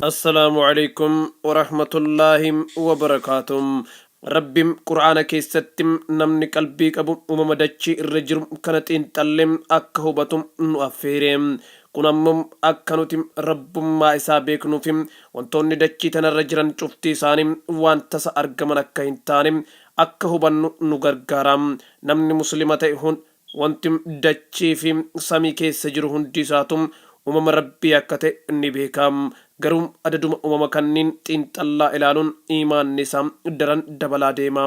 Assalaamu alaikum warahmatullaahi wabarakaatuh. Rabbiin Qur'aana keessatti namni qalbii qabu uumama dachii irra jiru kana xiinxallee akka hubatu nu affeere. Kun ammoo akka nuti Rabbummaa isaa beeknuufi wantoonni dachii tanarra jiran cufti isaanii waan tasa argaman akka hin taane akka hubannu nu gargaara. Namni Muslima ta'e wanti dachii fi samii keessa jiru hundi isaatu uumama Rabbii akka ta'e ni beeka. Garuu adaduma uumama kanniin xiinxallaa ilaaluun iimaanni isaa daran dabalaa deema.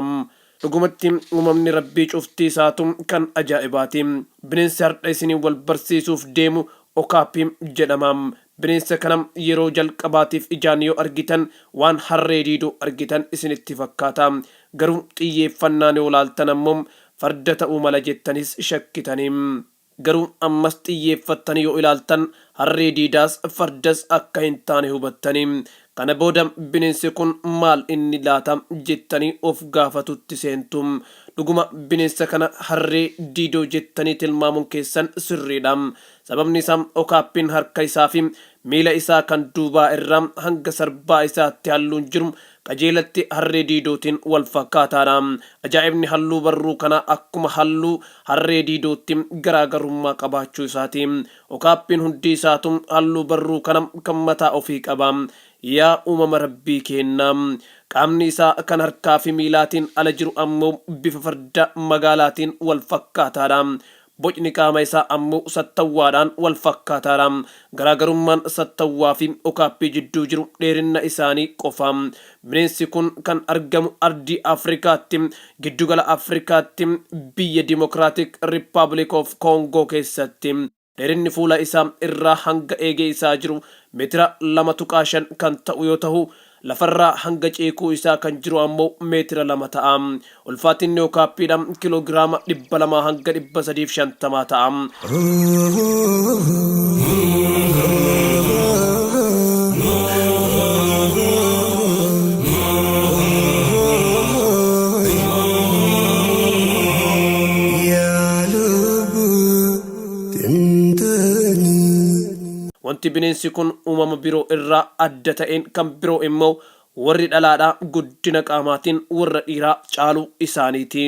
Dhugumatti uumamni Rabbii cufti isaatu kan ajaa'ibaati. Bineensi hardha isiniin wal barsiisuuf deemu Okaapi jedhama. Bineensa kana yeroo jalqabaatiif ijaan yoo argitan waan harree diidoo argitan isinitti fakkaata. Garuu xiyyeeffannaan yoo laaltan ammoo farda ta'uu mala jettanis shakkitani. Garuu ammas xiyyeeffattanii yoo ilaaltan harree diidaas fardas akka hin taane hubattani. Kana booda bineensi kun maal inni laata jettanii of gaafatutti seentu. Dhuguma bineensa kana harree diidoo jettanii tilmaamuun keessan sirriidha. Sababni isaa okaappiin harka isaa fi miila isaa kan duubaa irraa hanga sarbaa isaatti halluun jiru qajeelatti harree diidootiin wal fakkaataadha. Ajaa'ibni halluu barruu kanaa akkuma halluu harree diidootti garaagarummaa qabaachuu isaati. Okaappiin hundi isaatu halluu barruu kana kan mataa ofii qaba. Yaa uumama Rabbii keennaa! Qaamni isaa kan harkaa fi miilaatiin ala jiru ammoo bifa farda magaalaatiin wal fakkaataadha. Bocni qaama isaa ammoo sattawwaadhaan wal fakkaataadha. Garaagarummaan sattawwaa fi okaappii jidduu jiru dheerinna isaanii qofa. Bineensi kun kan argamu ardii Afrikaatti, giddugala Afrikaatti, biyya Democratic Republic of Congo keessatti. Dheerinni fuula isaa irraa hanga eegee isaa jiru meetira 2.5 kan ta'u yoo tahu, lafarraa hanga ceekuu isaa kan jiru ammoo meetira 2 ta'a. Ulfaatinni okaappiidha kiloogiraama 200 hanga 350 ta'a. Wanti bineensi kun uumama biroo irraa adda ta'een kan biroo immoo warri dhalaadhaa guddina qaamaatiin warra dhiiraa caaluu isaaniiti.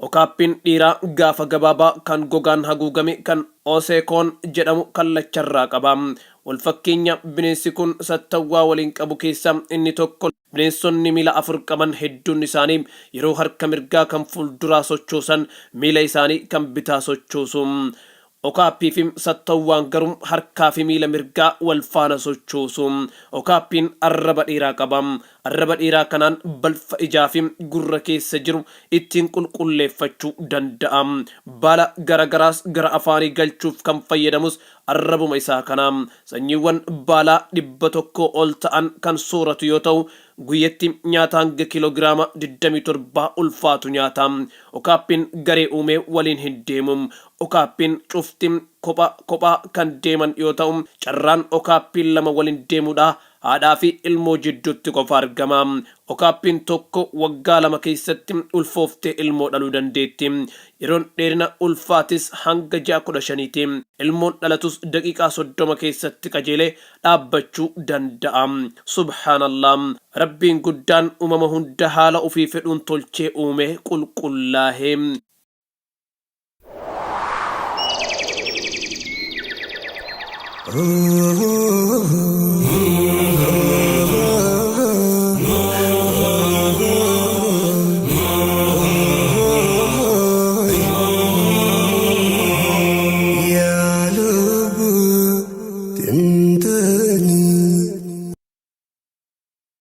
Okaappiin dhiiraa gaafa gabaabaa kan gogaan haguugame kan Oseekoon jedhamu kallacharraa qaba. Walfakkeenya bineensi kun sattawwaa waliin qabu keessaa inni tokko bineensonni miila afur qaban hedduun isaanii yeroo harka mirgaa kan fuulduraa sochoosan miila isaanii kan bitaa sochoosu. Okaappii fi sattawwaan garuu harkaa fi miila mirgaa wal faana sochoosu. Okaappiin arraba dheeraa qaba. Arraba dheeraa kanaan balfa ijaa fi gurra keessa jiru ittiin qulqulleeffachuu danda'a. Baala garagaraas gara afaanii galchuuf kan fayyadamus arrabuma isaa kana. Sanyiiwwan baalaa 100 ol ta'an kan sooratu yoo ta'u, guyyatti nyaata hanga kiiloogiraama 27 ulfaatu nyaata. Okaappiin garee uumee waliin hin deemu. Okaappiin cufti kopha kophaa kan deeman yoo ta'u, carraan okaappiin lama waliin deemuudhaa haadhaa fi ilmoo jidduutti qofa argama. Okaappiin tokko waggaa 2 keessatti ulfooftee ilmoo dhaluu dandeetti. Yeroon dheerina ulfaatis hanga ji'a 15ti. Ilmoon dhalatus daqiiqaa 30 keessatti qajeelee dhaabbachuu danda'a. Subhaanallah! Rabbiin guddaan uumama hunda haala ofii fedhuun tolchee uumee qulqullaahe.